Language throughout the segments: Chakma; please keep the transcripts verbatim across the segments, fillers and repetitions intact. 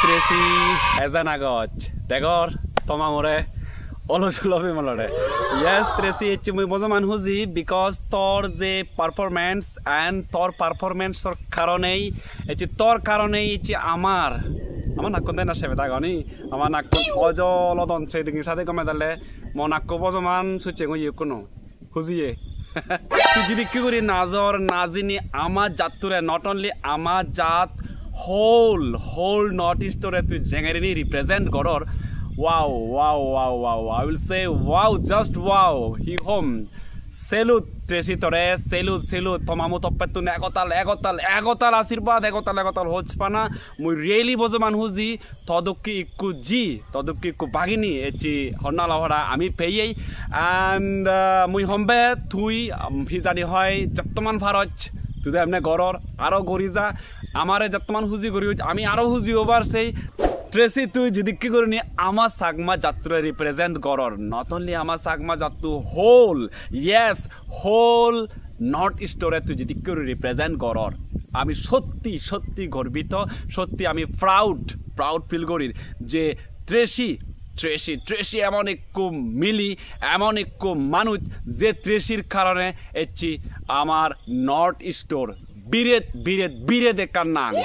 Tracy, ejan agoj. Degor, to mamore, olo jolo bimolore. Yes, Tracy, ecche mui bojoman huji because tor je performance and tor performance or karonei, ecche tor karonei ecche amar, amar nakkun dena sebet agoni, amar nakkun ojol odon se dingi sade gome dale, mo nakko bojoman sucheng oye ekkuno. Hujiye. Tui jidikke guri najor, najini ama jatture, not only ama jat, whole, whole North East ore tui jengerini represent goror. Wow, wow, wow, wow, wow. I will say wow, just wow. Hi hom. Salute, Tracy tore, salute, salute. To mamu toppettun egotal, egotal, egotal ashirbad, egotal, egotal hojpana. Mui really bojoman huji, to dokke ikku ji, to dokke ikku bagini, ecche honna logora ami peyei. And, uh, mui hombe tui, um, hijani hoi, jottoman paroj, tui do emne goror, aro gori ja, amare jottoman huji gori hoj, ami aro huji obar sei. Tracy, tui jidikke gurini ama Changma jatture represent goror, not only ama Changma jattu, whole, yes, whole North East ore tui jidikke guri represent goror, ami sotti sotti gorbito, sotti ami proud, proud feel gorir je Tracy, Tracy, Tracy emon ekku mili, emon ekku manuj je Tracyr karone ecche amar North East or biret, biret, biret ekkan nang.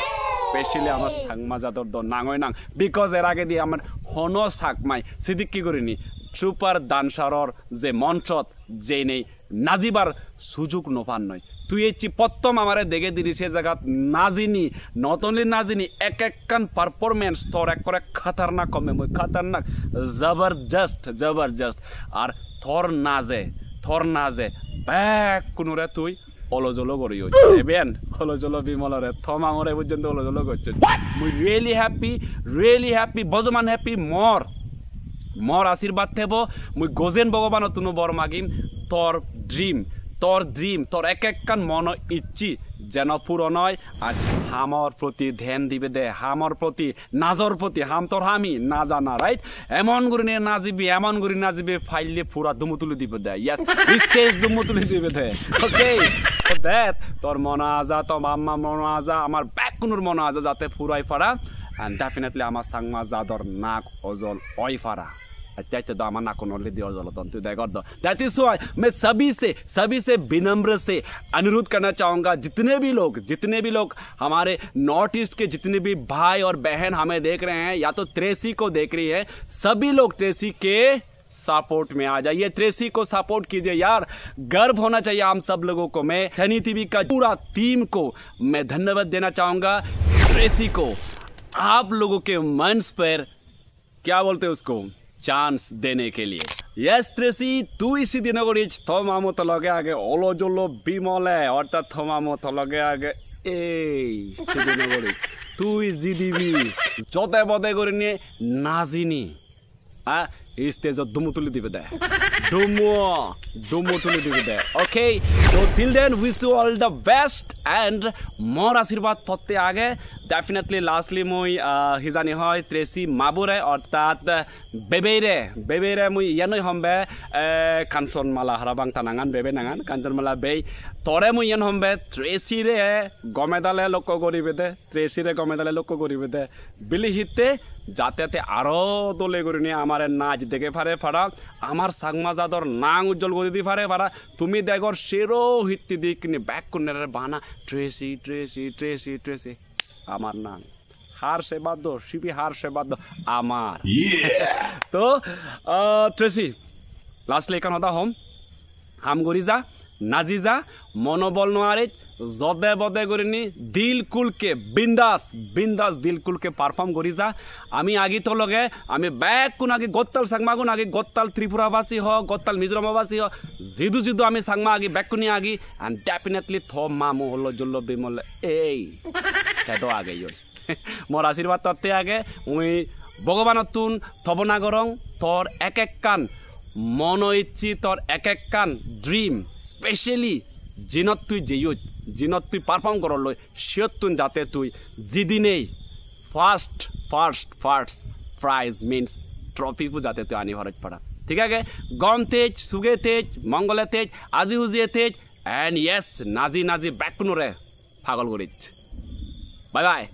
Specially amar Changma jador do nang oi nang, because er agedi amar hono Changmai sidikke gurini super dancer or je monchot jeinei najibar sujug no pan noi. Tui ecche pottom amare dege diri se jagat najini, not only najini, ek ekkan performance tor ekkore khatarnak homme mui, khatarnak, jabardast, jabardast. Ar tor naje, tor naje, bekkunore tui olo jolo gori oi. Eben olo jolo Bimolore, to mamore porjonto olo jolo gocchon. Mui really happy, really happy, bojoman happy, mor, mor ashirbad thebo, mui gojen Bhogobanottun bor magim, tor dream, tor dream, tor ek ekkan mono icche jeno puron oi, ar hamor proti dhyan dibe de, hamor proti, najor proti, ham tor hami, naja na, right? Emon gurinei najibi, emon guri najibi, paille pura dumu tuli dibe de. Yes, stage dumu tuli dibe de. Okay, so that tor mono aja, to mamma mono aja, amar bekkunor mono aja jate purai para, and definitely ama Changma jador nak ojol oi para. Atte atte do ama nakkun already ojol odon, tui degor do. That is why मैं सभी से, सभी से विनम्र से अनुरोध करना चाहूंगा, जितने भी लोग, जितने भी लोग हमारे नॉर्थ ईस्ट के जितने भी भाई और बहन हमें देख रहे हैं या तो ट्रेसी को देख रही है, सभी लोग ट्रेसी के सपोर्ट में आ जाइए, ट्रेसी को सपोर्ट कीजिए यार। गर्व होना चाहिए हम सब लोगों को। मैं सनी टीवी का पूरा टीम को मैं धन्यवाद देना चाहूंगा। ट्रेसी को आप लोगों के मंच पर, क्या बोलते हैं उसको, चांस देने के लिए। Yes, Tracy, tui sidi no goris, to mamu to loge age olo jolo Bimole, ortat to mamu to loge age ei sidi no goris. Tui jidibi, jode bode gurinei najini, a, stage-ot dumu tuli dibe de. Dumu, dumu tuli dibe de. Okay, so till then, wish you all the best and mor ashirbad totte age. Definitely, lastly, mui, ah, hijani hoi Tracy mabure, ortat bebeire, bebeire mui iyan oi hombe, eh, Kanchanmala harabang ta nangan, bebe nangan, Kanchanmala bei. Tore mui iyan hombe Tracy re gome dale lokko goribe de, Tracy re gome dale lokko goribe de. Bili hitte, jate te aro dole gurinei amare naj dege pare para, amar Changma jador nang ujjol gori di pare para, tumi degor sero hitte dikkini bekkunore bana Tracy, Tracy, Tracy, Tracy. Amar nang. Har se bad do, sibe har se bad do, amar. Yeah! To, ah, Tracy, lastly ekkan hoda hom. Ham guri ja, naji ja, monobol no aris, jode bode gurinei, dil khul ke, bindas, bindas dil khul ke perform guri ja. Ami agi to loge, ami bekkun agi, gottal Changmagun agi, gottal Tripura basi ho, gottal Mizoram basi ho, jidu jidu ami Changma agi, bekkuni agi, and definitely to mamu olo jolo Bimole ei, kedo age yoi. Mor ashirbad totte age, mui Bhogobanottun tobona gorong, tor ek ekkan mono icche, tor ek ekkan dream, specially jinot tui jeyoj, jinot tui perform goror loi, siyottun jate tui jidinei first, first, first prize means trophy bu jate tui ani paroj para. Thik age? Gom thej, suge thej, mongole thej, aji hujiye thej, and yes, naji naji bekkunore pagol goris. Bye bye.